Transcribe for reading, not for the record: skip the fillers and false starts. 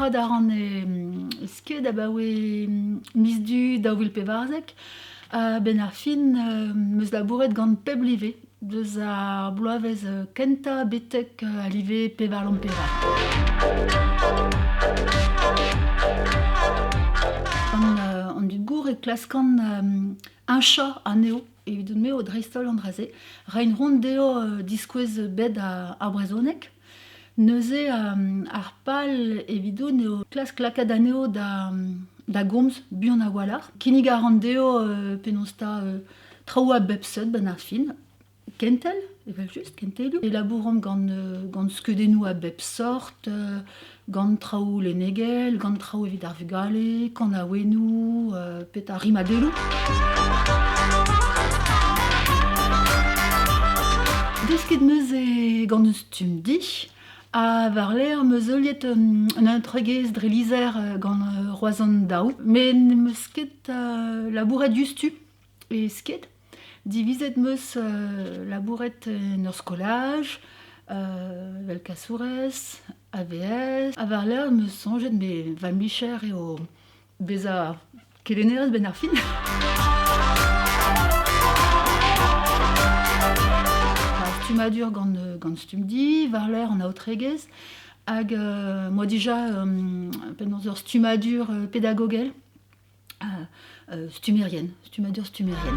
Labourat a ran e sked abaoe miz Du 2014. A-benn ar fin 'm eus labouret gant pep live, deus ar bloavezh kentañ betek al live pevar-lamm-pevar. Gant an dud gour e klaskan heñchañ anezho evidon-me eo dreist-holl an dra-se. Reiñ roont dezho diskouez bed ar brezhoneg. Neuze ar pal evidon eo klask lakaat anezho da gomz buan a-walc'h. Kinnig a ran dezho penaos 'ta traoù a bep seurt 'benn ar fin. Kentel, evel-just, kentelioù. E labouromp gant skeudennoù a bep sort, gant traoù lennegel, gant traoù evit ar vugale, kanaouennoù, petra rimadelloù. Desket 'm eus gant un stumm di ha war-lerc'h 'm eus heuliet un intregezh dre lizher gant Roazhon Daou. Met n'em eus ket labouret diouzhtu e Sked. Divizet 'm eus labouret en ur skolaj, evel kasourez, AVS. Ha war-lerc'h 'm eus soñjet me va micher eo bezañ kelennerez 'benn ar fin. Ar stummadur gant Stumdi, war-lerc'h an aotregezh, hag moi dija penaos ur stummadur pedagogel. Stummerien, stummadur stummerien.